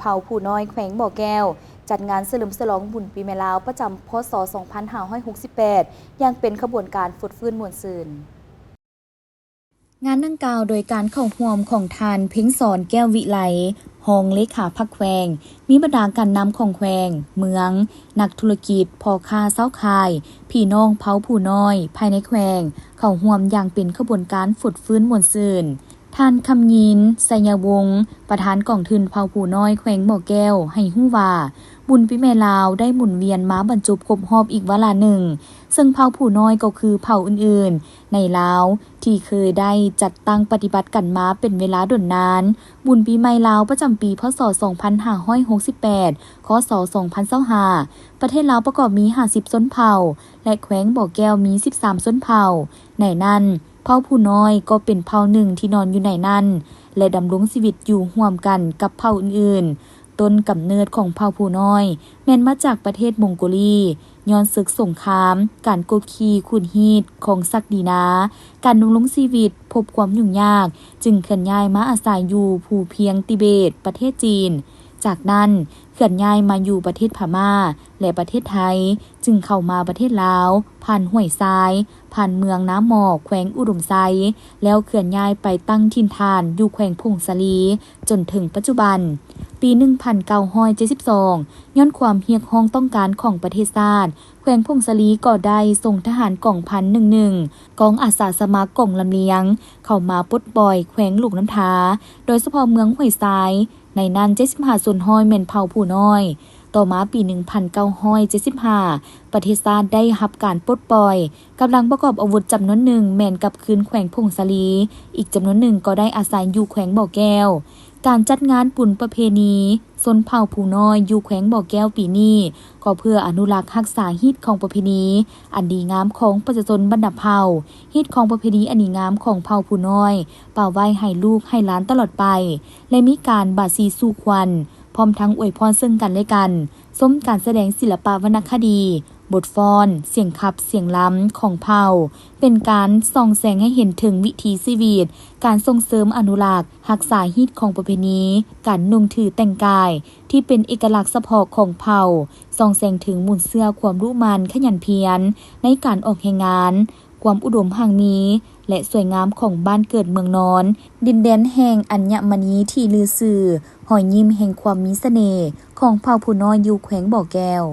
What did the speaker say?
ເຜົ່າຜູ້ນ້ອຍແຂວງບໍ່ແກ້ວ ຈັດງານສະເຫຼີມສະຫຼອງບຸນປີໃໝ່ລາວປະຈຳ ພ.ສ. ສອງພັນຫ້າຮ້ອຍຫົກສິບແປດ ຢ່າງເປັນຂະບວນການຟົດຟື້ນມ່ວນຊື່ນ. ງານດັ່ງກ່າວໂດຍການເຂົ້າຮ່ວມຂອງທ່ານ ເພັງສອນ ແກ້ວວິໄລ ຮອງເລຂາພັກແຂວງ, ມີບັນດາການນຳຂອງແຂວງ, ເມືອງ, ນັກທຸລະກິດ, ພໍ່ຄ້າຊາວຂາຍ, ພີ່ນ້ອງເຜົ່າຜູ້ນ້ອຍພາຍໃນແຂວງ ເຂົ້າຮ່ວມຢ່າງເປັນຂະບວນການຟົດຟື້ນມ່ວນຊື່ນ. ທ່ານ ຄຳຍິນ ໄຊຍະວົງ ປະທານກອງທຶນເຜົ່າຜູ້ນ້ອຍແຂວງບໍ່ແກ້ວ ໃຫ້ຮູ້ວ່າ ບຸນປີໃໝ່ລາວໄດ້ໝູນວຽນມາບັນຈົບຄົບຮອບອີກວາລະໜຶ່ງ, ເຊິ່ງເຜົ່າຜູ້ນ້ອຍກໍຄືເຜົ່າອື່ນໆໃນລາວທີ່ເຄີຍໄດ້ຈັດຕັ້ງປະຕິບັດກັນມາເປັນເວລາດົນນານ. ບຸນປີໃໝ່ລາວປະຈຳປີ ພ.ສ. ສອງພັນຫ້າຮ້ອຍຫົກສິບແປດ ຄ.ສ. ສອງພັນຊາວຫ້າ ປະເທດລາວປະກອບມີຫ້າສິບຊົນເຜົ່າ ແລະ ແຂວງບໍ່ແກ້ວມີສິບສາມຊົນເຜົ່າ. ໃນນັ້ນ ເຜົ່າຜູ້ນ້ອຍກໍເປັນເຜົ່າໜຶ່ງທີ່ນອນຢູ່ໃນນັ້ນ ແລະ ດຳລົງຊີວິດຢູ່ຮ່ວມກັນກັບເຜົ່າອື່ນໆ. ຕົ້ນກຳເນີດຂອງເຜົ່າຜູ້ນ້ອຍແມ່ນມາຈາກປະເທດມົງໂກລີ, ຍ້ອນເສິກສົງຄາມ, ການກົດຂີ່ຂູດຮີດຂອງສັກດີນາ, ການດຳລົງຊີວິດພົບຄວາມຫຍຸ້ງຍາກ, ຈຶ່ງເຄື່ອນຍ້າຍມາອາໄສຢູ່ພູພຽງຕິເບດ, ປະເທດຈີນ. ຈາກນັ້ນ ເຄື່ອນຍ້າຍມາຢູ່ປະເທດພະມ້າ ແລະ ປະເທດໄທ, ຈຶ່ງເຂົ້າມາປະເທດລາວ ຜ່ານຫ້ວຍຊາຍ, ຜ່ານເມືອງນາໝໍ້ ແຂວງອຸດົມໄຊ, ແລ້ວເຄື່ອນຍ້າຍໄປຕັ້ງຖິ່ນຖານຢູ່ແຂວງຜົ້ງສາລີ ຈົນເຖິງປັດຈຸບັນ. ປີໜຶ່ງພັນເກົ້າຮ້ອຍເຈັດສິບສອງ ຍ້ອນຄວາມຮຽກຮ້ອງຕ້ອງການຂອງປະເທດຊາດ, ແຂວງຜົ້ງສາລີກໍໄດ້ສົ່ງທະຫານກອງພັນໜຶ່ງໜຶ່ງ ກອງອາສາສະໝັກກອງລຳລຽງ ເຂົ້າມາປົດປ່ອຍແຂວງຫຼວງນ້ຳທາ, ໂດຍສະເພາະເມືອງຫ້ວຍຊາຍ. ໃນນັ້ນ ເຈັດສິບຫ້າສ່ວນຮ້ອຍແມ່ນເຜົ່າຜູ້ນ້ອຍ. ຕໍ່ມາປີໜຶ່ງພັນເກົ້າຮ້ອຍເຈັດສິບຫ້າ ປະເທດຊາດໄດ້ຮັບການປົດປ່ອຍ, ກຳລັງປະກອບອາວຸດຈຳນວນໜຶ່ງແມ່ນກັບຄືນແຂວງຜົ້ງສາລີ, ອີກຈຳນວນໜຶ່ງກໍໄດ້ອາໄສຢູ່ແຂວງບໍ່ແກ້ວ. ການຈັດງານບຸນປະເພນີຊົນເຜົ່າຜູ້ນ້ອຍຢູ່ແຂວງບໍ່ແກ້ວປີນີ້ ກໍເພື່ອອະນຸລັກຮັກສາຮີດຄອງປະເພນີອັນດີງາມຂອງປະຊາຊົນບັນດາເຜົ່າ, ຮີດຄອງປະເພນີອັນດີງາມຂອງເຜົ່າຜູ້ນ້ອຍ ປະໄວ້ໃຫ້ລູກໃຫ້ຫຼານຕະຫຼອດໄປ ແລະ ມີການບາສີສູ່ຂວັນ ພ້ອມທັງອວຍພອນເຊິ່ງກັນແລະກັນ, ຊົມການສະແດງສິລະປະວັນນະຄະດີ, ບົດຟ້ອນ, ສຽງຂັບ, ສຽງລຳຂອງເຜົ່າ, ເປັນການສ່ອງແສງໃຫ້ເຫັນເຖິງວິຖີຊີວິດ, ການສົ່ງເສີມອະນຸລັກ, ຮັກສາຮີດຄອງປະເພນີ, ການນຸ່ງຖືແຕ່ງກາຍທີ່ເປັນເອກະລັກສະເພາະຂອງເຜົ່າ, ສ່ອງແສງເຖິງມູນເຊື້ອຄວາມດຸໝັ່ນຂະຫຍັນພຽນໃນການອອກແຮງງານ, ຄວາມອຸດົມຮັ່ງມີ ແລະ ສວຍງາມຂອງບ້ານເກີດເມືອງນອນ, ດິນແດນແຫ່ງອັນຍະມະນີທີ່ລືຊື່, ຮອຍຍິ້ມແຫ່ງຄວາມມີສະເໜ່ຂອງເຜົ່າຜູ້ນ້ອຍຢູ່ແຂວງບໍ່ແກ້ວ.